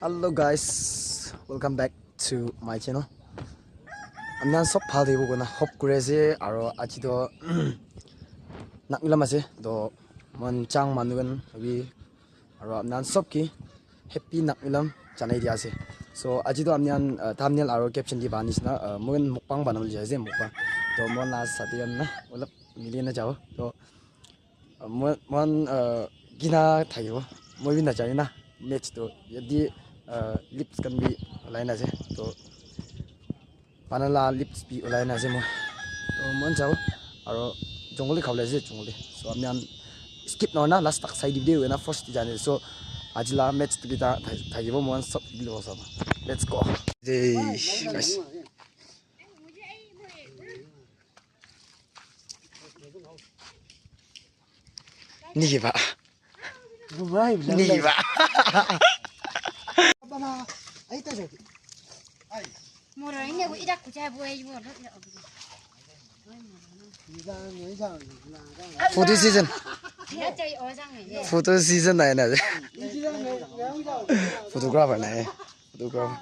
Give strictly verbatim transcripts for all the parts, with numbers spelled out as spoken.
Hello guys, welcome back to my channel. Amna sob bhal thaibo kona hope kuri ase aro aji to Nakmilam ase to mon chang manu khan abi aro amna sob ki happy Nakmilam janai dia ase. So aji to amna uh, thumbnail aro caption di bani sina uh, mon mukbang banabole jai ase mukbang. To mon la sati khan na olop mili na jao. To Moi moi khan kina thakibo moi bi najani na match to yate lips khan bi olai na ase to banana lips bi olai na ase moi to moi khan jabo aro jungle te khabole ase jungle te so ami khan skip nahoina last tak sai dibi de hoina first te jane so aji la match to kita thakibo moi khan sob logo sabo let's go. Hey guys. Niba. Niba. Photo season. Photo season na na. Photographer na. Photographer.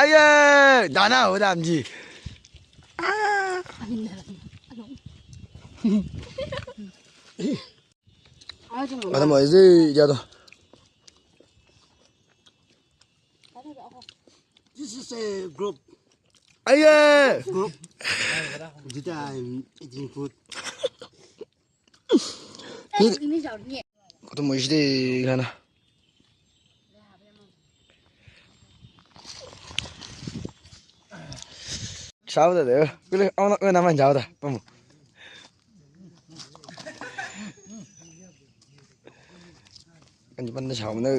Aye, dana ho damji. Ada mo isi jado. This is a group. Aye. Group. Jita I'm eating food. Koto mo isi de gana. Chao da de. Kule ona ona man jao da. Pamu. Anji pan da chao na.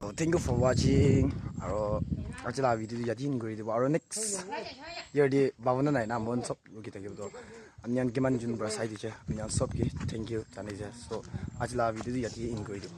So, thank you for watching. Aro aji la video tu yate end kuri dibo. Aro next year de bhabona nai na mon sob ruki thakibo to. Ami khan kiman jun para sai diche. Ami khan sob ke thank you janai diche. So aji la video tu yate end kuri dibo.